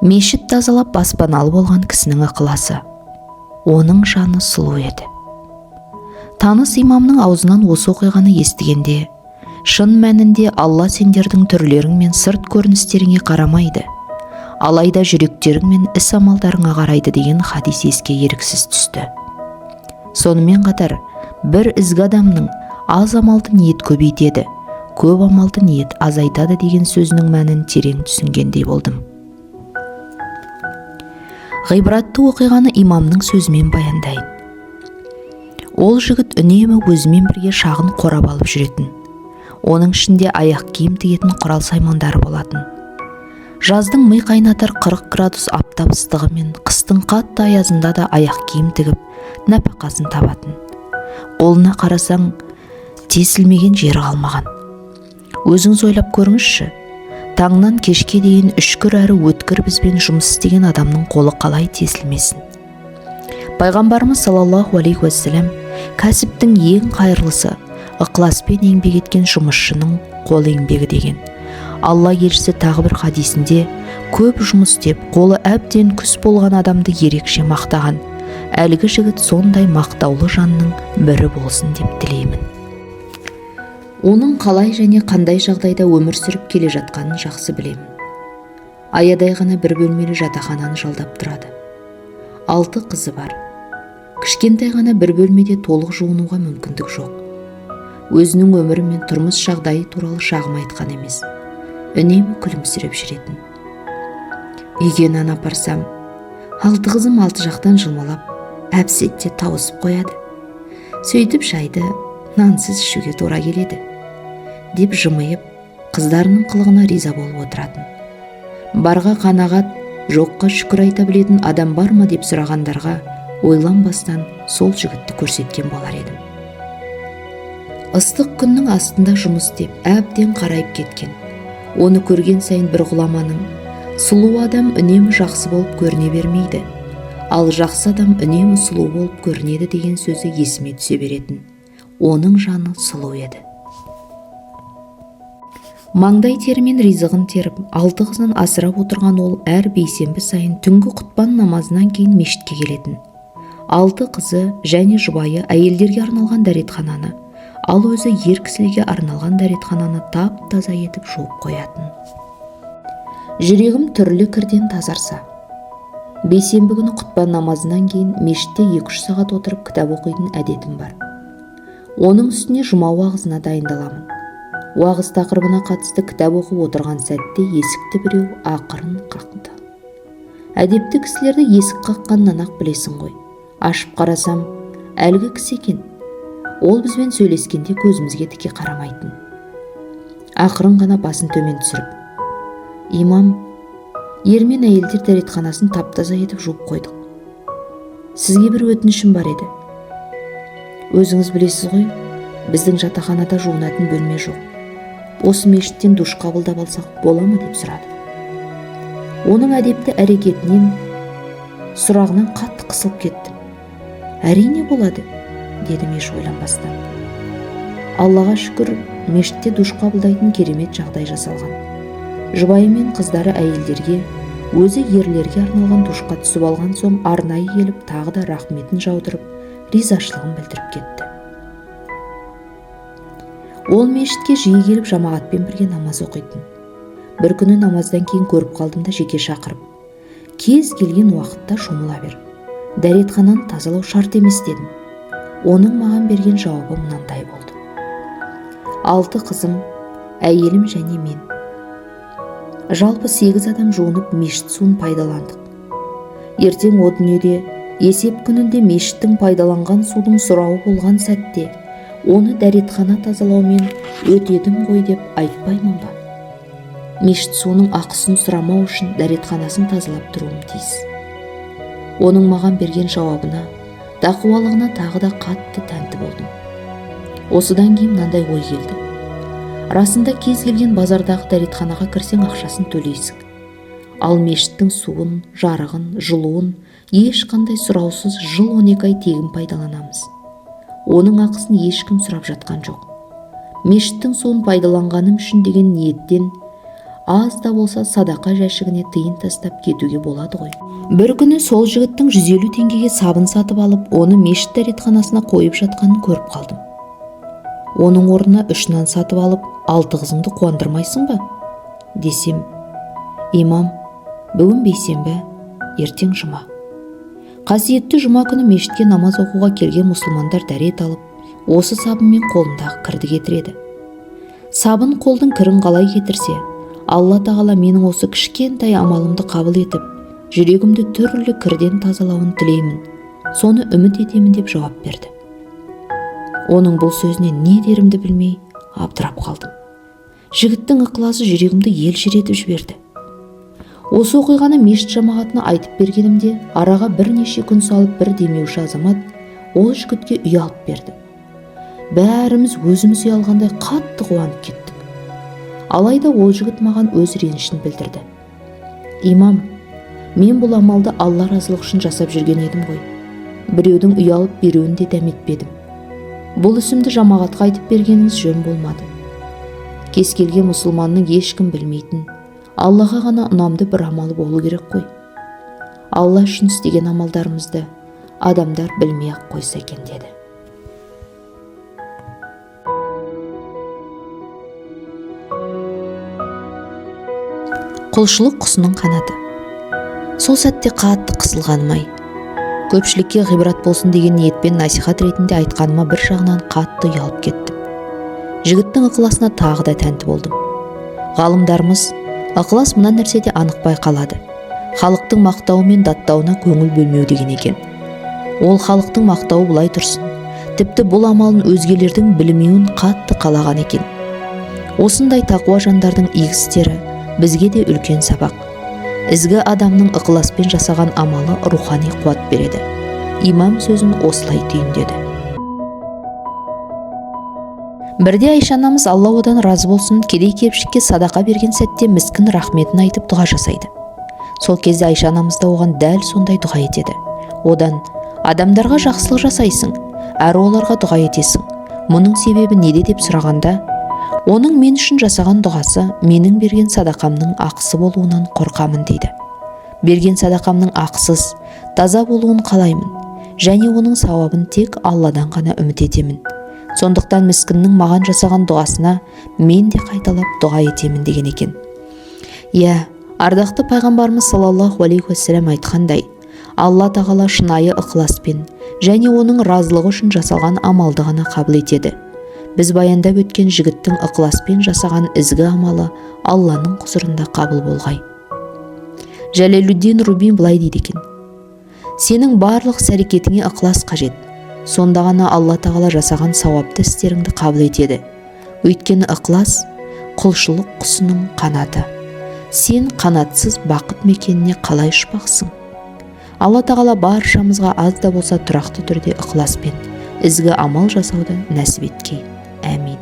Мешіт тазалап баспаналы болған кісінің ықыласы. Оның жаны сұлу еді. Таныс имамның аузынан осы оқиғаны естігенде, шын мәнінде Алла сендердің түрлерің мен сырт көріністеріңе қарамайды, алайда жүректерің мен іс амалдарыңа қарайды деген хадис еске еріксіз түсті. Сонымен қатар бір ізгі адамның «Аз амалды ниет көбейтеді, көп амалды ниет азайтады» деген сөзінің мәнін терең түсінгендей болдым. Ғибратты оқиғаны имамның сөзімен баяндайын. Ол жігіт үнемі өзімен бірге шағын қорап алып жүретін. Оның ішінде аяқ киім тігетін құрал саймандары болатын. Жаздың ми қайнатар 40 градус аптап ыстығы мен қыстың қатты аязында да аяқ киім тігіп, нәпақасын табатын. Қолына қарасаң, тесілмеген жері қалмаған. Өзіңіз ойлап көріңізші, таңнан кешке дейін үшкір әрі өткір бізбен жұмыс істеген адамның қолы қалай тесілмесін? Пайғамбарымыз саллаллаху алейхи уассалам: «Кәсіптің ең қайырлысы – ықыласпен еңбек еткен жұмысшының қол еңбегі», – деген. Алла елшісі тағы бір хадисінде көп жұмыс істеп, қолы әбден күс болған адамды ерекше мақтаған. Әлгі жігіт сондай мақтаулы жанның бірі болсын деп тілеймін. Оның қалай және қандай жағдайда өмір сүріп келе жатқанын жақсы білемін. Аядай ғана бір бөлмелі жатақхананы жалдап тұрады. Алты қызы бар. Кішкентай ғана бір бөлмеде толық жуынуға мүмкіндік жоқ. Өзінің өмірі мен тұрмыс жағдайы туралы шағым айтқан емес, үнемі күлімсіреп жүретін. «Үйге нан апарсам, алты қызым алты жақтан жұлмалап, әп-сәтте тауысып қояды. Сөйтіп шайды нансыз ішуге тура келеді», – деп жымиып, қыздарының қылығына риза болып отыратын. Барға қанағат, жоққа шүкір айта білетін адам бар ма деп сұрағандарға ойланбастан сол жігітті көрсеткен болар едім. Ыстық күннің астында жұмыс істеп, әбден қарайып кеткен. Оны көрген сайын бір ғұламаның: «Сұлу адам үнемі жақсы болып көріне бермейді, ал жақсы адам үнемі сұлу болып көрінеді» деген сөзі есіме түсе беретін. Оның жаны сұлу еді. Маңдай терімен ризығын теріп, алты қызын асырап отырған ол әр бейсенбі сайын түнгі құтпан намазынан кейін мешітке келетін. Алты қызы және жұбайы әйелдерге арналған дәретхананы, ал өзі ер кісілерге арналған дәретхананы тап таза етіп жуып қоятын. Жүрегім түрлі кірден тазарса. Бейсенбі күні құтпан намазынан кейін мешітте 2-3 сағат отырып, кітап оқитын әдетім бар. Оның үстіне жұма уағызына дайындаламын. Уағыз тақырыбына қатысты кітап оқып отырған сәтте есікті біреу ақырын қақты. Әдепті кісілерді есік қаққаннан ақ білесің ғой. Ашып қарасам, әлгі кісі екен. Ол бізбен сөйлескенде көзімізге тіке қарамайтын. Ақырын ғана басын төмен түсіріп: «Имам, ер мен әйелдер дәретханасын тап-таза етіп жуып қойдық. Сізге бір өтінішім бар еді. Өзіңіз білесіз ғой, біздің жатақханада жуынатын бөлме жоқ. Осы мешіттен душ қабылдап алсақ бола ма?» – деп сұрады. Оның әдепті әрекетінен, сұрағынан қатты қысылып кеттім. «Әрине, болады», – дедім еш ойланбастан. Аллаға шүкір, мешітте душ қабылдайтын керемет жағдай жасалған. Жұбайы мен қыздары әйелдерге, өзі ерлерге арналған душқа түсіп алған соң, арнайы келіп, тағы да рахметін жаудырып, ризашылығын білдіріп кетті. Ол мешітке жиі келіп, жамағатпен бірге намаз оқитын. Бір күні намаздан кейін көріп қалдым да, жеке шақырып: «Кез келген уақытта шомыла бер, дәретхананы тазалау шарт емес», – дедім. Оның маған берген жауабы мынандай болды: «Алты қызым, әйелім және мен, жалпы сегіз адам жуынып, мешіт суын пайдаландық. Ертең о дүниеде есеп күнінде мешіттің пайдаланған судың сұрауы болған сәтте, оны дәретхана тазалаумен өтедім ғой деп айтпаймын ба? Мешіт суының ақысын сұрамау үшін дәретханасын тазалап тұруым тиіс». Оның маған берген жауабына, тақуалығына тағы да қатты тәнті болдым. Осыдан кейін мынандай ой келді: расында, кез келген базардағы дәретханаға кірсең, ақшасын төлейсің. Ал мешіттің суын, жарығын, жылуын ешқандай сұраусыз жыл 12 ай тегін пайдаланамыз. Оның ақысын ешкім сұрап жатқан жоқ. Мешіттің суын пайдаланғаным үшін деген ниеттен Аз да болса садақа жәшігіне тиын тастап кетуге болады ғой. Бір күні сол жігіттің 150 теңгеге сабын сатып алып, оны мешіт дәретханасына қойып жатқанын көріп қалдым. Оның орнына 3 нан сатып алып, 6 қызыңды қуандырмайсың ба десем, имам, бүгін бейсенбі, ертең жұма. Қасиетті жұма күні мешітке намаз оқуға келген мұсылмандар дәрет алып, осы сабынмен қолындағы кірді кетіреді. Сабын қолдың кірін қалай кетірсе, Алла тағала менің осы кішкентай амалымды қабыл етіп, жүрегімді түрлі кірден тазалауын тілеймін, соны үміт етемін деп жауап берді. Оның бұл сөзіне не дерімді білмей абдырап қалдым. Жігіттің ықыласы жүрегімді елжіретіп жіберді. Осы оқиғаны мешіт жамағатына айтып бергенімде, араға бірнеше күн салып бір демеуші азамат ол жігітке үй алып берді. Бәріміз өзіміз үй алғандай қатты қуанып кеттік. Алайда ол жігіт маған өз ренішін білдірді. Имам, мен бұл амалды Алла разылығы үшін жасап жүрген едім ғой. Біреудің үй алып беруін де дәметпедім. Бұл ісімді жамағатқа айтып бергеніңіз жөн болмады. Кез келген мұсылманның ешкім білмейтін, Аллаға ғана ұнамды бір амалы болу керек қой. Алла үшін істеген амалдарымызды адамдар білмей-ақ қойса екен деді. Құлшылық құсының қанаты. Сол сәтте қатты қысылғаным-ай. Көпшілікке ғибрат болсын деген ниетпен насихат ретінде айтқаныма бір жағынан қатты ұялып кеттім. Жігіттің ықыласына тағы да тәнті болдым. Ғалымдарымыз, ықылас мына нәрседе анық байқалады. Халықтың мақтауы мен даттауына көңіл бөлмеу деген екен. Ол халықтың мақтауы былай тұрсын, тіпті бұл амалын өзгелердің білмеуін қатты қалаған екен. Осындай тақуа жандардың игі істері бізге де үлкен сабақ. Ізгі адамның ықыласпен жасаған амалы рухани қуат береді. Имам сөзін осылай түйіндеді. Бірде Айша анамыз, Алла одан разы болсын, кедей кепшікке садақа берген сәтте міскін рахметін айтып дұға жасайды. Сол кезде Айша анамыз да оған дәл сондай дұға етеді. Одан, адамдарға жақсылық жасайсың, әрі оларға дұға етесің. Мұның себебі неде деп сұрағанда, оның мен үшін жасаған дұғасы менің берген садақамның ақысы болуынан қорқамын дейді. Берген садақамның ақысыз, таза болуын қалаймын және оның сауабын тек Алладан ғана үміт етемін. Сондықтан міскіннің маған жасаған дұғасына мен де қайталап дұға етемін деген екен. Иә, ардақты пайғамбарымыз саллаллаху алейхи уассалам айтқандай, Алла тағала шынайы ықыласпен және оның разылығы үшін жасалған амалды ғана қабыл етеді. Біз баяндап өткен жігіттің ықыласпен жасаған ізгі амалы Алланың құзырында қабыл болғай. Жәлелуддин Рубин былай дейді екен: сенің барлық іс-әрекетіңе ықылас қажет. Сонда ғана Алла тағала жасаған сауапты істеріңді қабыл етеді. Өйткені ықылас құлшылық құсының қанаты. Сен қанатсыз бақыт мекеніне қалай ұшпақсың? Алла тағала баршамызға аз да болса тұрақты түрде ықыласпен ізгі амал жасауды нәсіп еткей. Әмин.